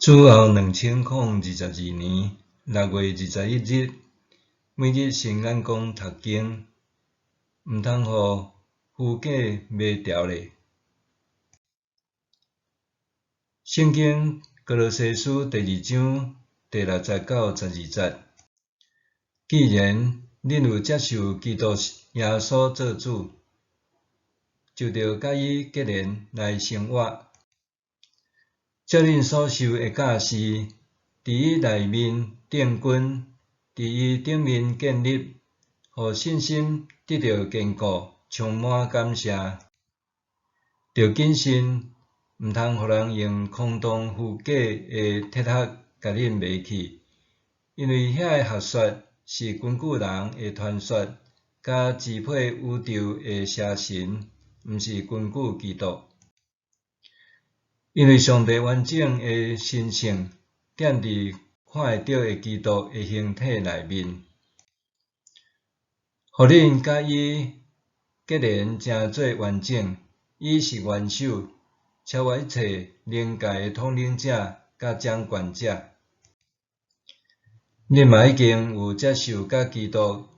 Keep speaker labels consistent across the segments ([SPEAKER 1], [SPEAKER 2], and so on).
[SPEAKER 1] 主後2022年6月21日，每日新眼光讀經，毋通予虛假迷牢咧。聖經歌羅西書第二章第六節到十二節。既然恁有接受基督耶穌做主，就著佮伊結連來生活。照恁所受的教示，佇伊內面奠根，佇伊頂面建立，予信心得著堅固，充滿感謝。著謹慎，毋通予人用空洞虛假的哲學共恁迷去，因為遐个學說是根據人的傳說，佮支配宇宙的邪神，毋是根據基督。因為上帝完整的神性踮佇看會著的基督的形體內面，予恁佮伊結連成做完整。伊是元首，超越一切靈界的統領者佮掌權者。恁嘛已經有接受佮基督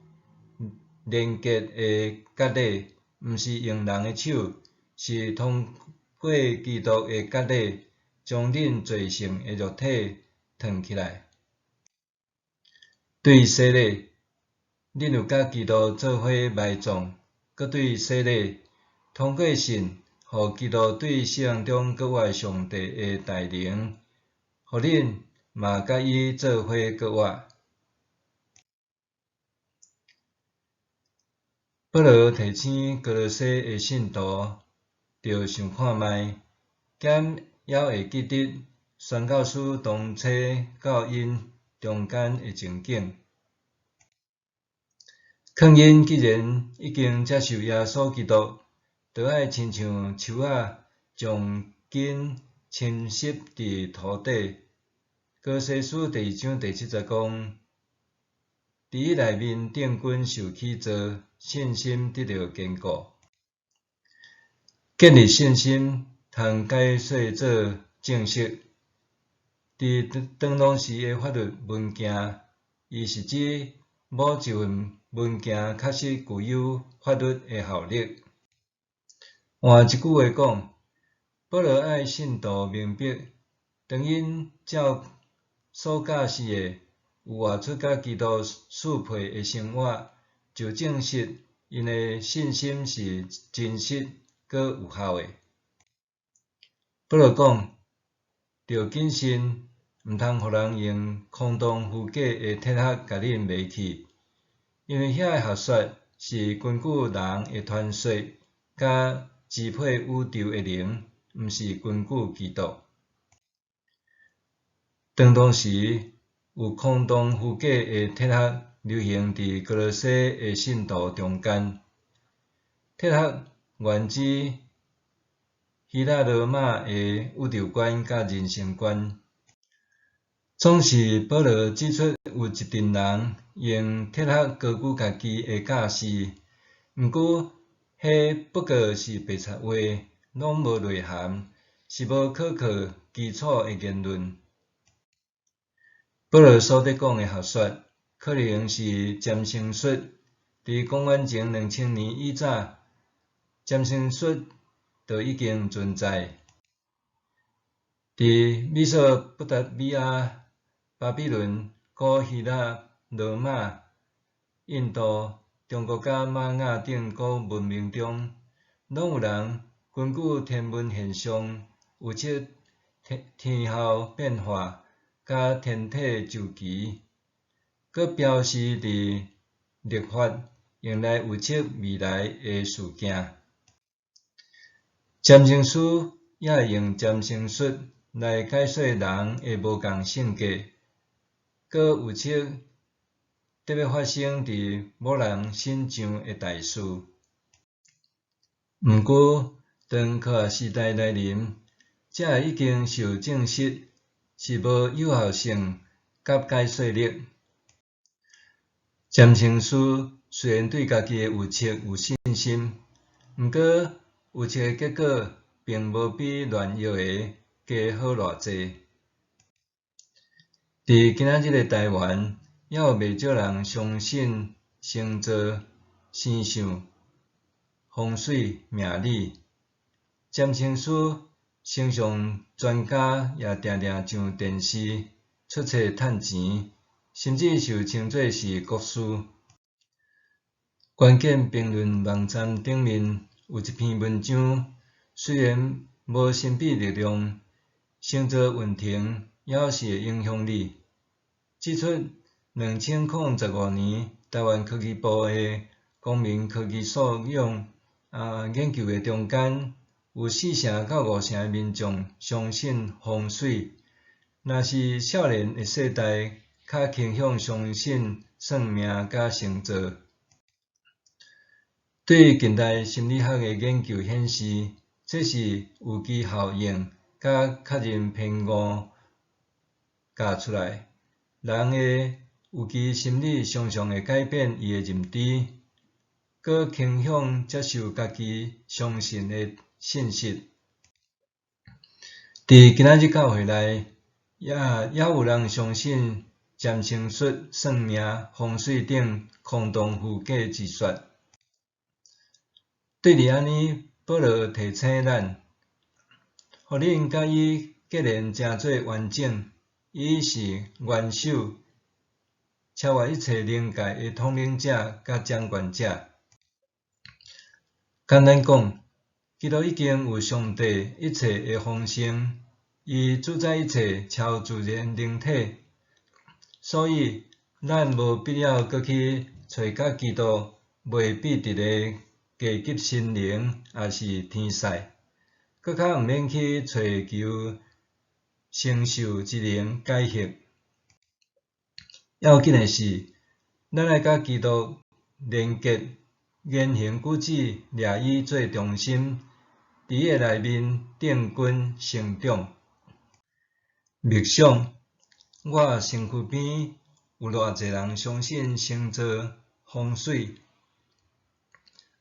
[SPEAKER 1] 連結的割禮，毋是用人的手，是通過基督的割禮，將恁罪性的肉體褪起來。對洗禮，恁有佮基督做伙埋葬；閣對洗禮，通過信，予基督對死人中復活的上帝的大能，予恁嘛佮伊做伙復活。保羅提醒歌羅西的信徒，著想看覓，敢猶會記得宣教師當初佮𪜶中間的情景。勸𪜶既然已經接受耶穌基督，就愛親像樹仔將根深植佇土底。歌羅西書第二章第七節講：佇伊內面奠根受起造，信心得著堅固。建立信心，通解說做證實。佇當當時的法律文件，伊是指某一份文件確實具有法律的效力。換一句話講，保羅愛信徒明白，當𪜶照所教示的，有活出佮基督適配的生活，就證實𪜶的信心是真實閣有效的。保羅講，著謹慎，毋通予人用空洞虛假的哲學共恁迷去，因為遐个學說是根據人的傳說，佮支配宇宙的靈，毋是根據基督。當當時有空洞虛假的哲學流行佇歌羅西的信徒中間，哲學源自希臘羅馬的宇宙觀佮人生觀。總是保羅指出，有一陣人用哲學高舉家己的教示，毋過彼不過是白賊話，攏無內涵，是無可靠基礎的言論。保羅所佇講的學說，可能是占星術。佇公元前2000年以早，占星術就已經存在。佇美索不達米亞、巴比倫、古希臘、羅馬、印度、中國佮瑪雅等古文明中，攏有人根據天文現象預測天候變化佮天體週期，閣標示佇曆法用來預測未來的事件。占星師也會用占星術來解說人的無仝性格，閣預測得欲發生佇某人身上的大事。毋過，當科學時代來臨，這个已經受證實是無有效性佮解說力。占星師雖然對家己的預測有信心，毋過預測的結果並無比亂藥的加好偌濟。佇今仔日的台灣，猶有袂少人相信星座、星象、風水、命理、占星師、星象專家也定定上電視出冊趁錢，甚至受稱做是國師。關鍵評論網站頂面有一篇文章，雖然無神秘力量，星座運程猶是會影響你。指出2015年台灣科技部的公民科技素養研究的中間，有四成到五成的民眾相信風水。若是少年的世代，較傾向相信算命佮星座。對近代心理學的研究顯示，這是預期效應佮確認偏誤教出來。人的預期心理常常會改變伊的認知，閣傾向接受家己相信的信息。佇今仔日教會內，也有人相信占星術、算命、風水等空洞虛假之說。對佇按呢，保羅提醒咱，予恁佮伊結連成做完整，伊是元首，超越一切靈界的統領者佮掌權者。簡單講，基督已經有上帝一切的豐盛，伊主宰一切超自然靈體，所以咱無必要閣去揣佮基督袂比佇的低級神靈，抑是天使，閣較毋免去揣求承受之靈解惑。要緊的是，咱愛佮基督連結，言行舉止掠伊做中心，佇伊的內面定根成長。默想，我身軀邊有偌濟人相信星座、風水？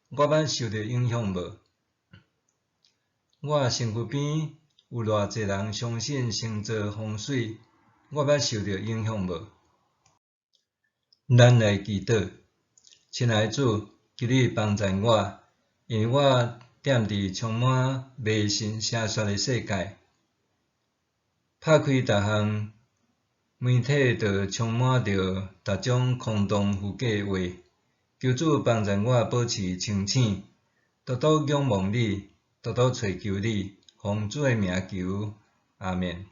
[SPEAKER 1] 我捌受著影響無？我身軀邊有偌濟人相信星座、風水？我捌受著影響無？咱來祈禱，親愛的主，求你幫贊我，因為我踮佇充滿迷信邪說的世界，拍開逐項媒體，就充滿著逐種空洞虛假的話。求主幫贊我保持清醒，獨獨仰望你，獨獨揣求你，奉主的名求，阿們。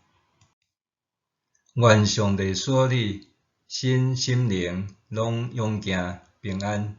[SPEAKER 1] 願上帝賜予你身心靈攏勇健平安。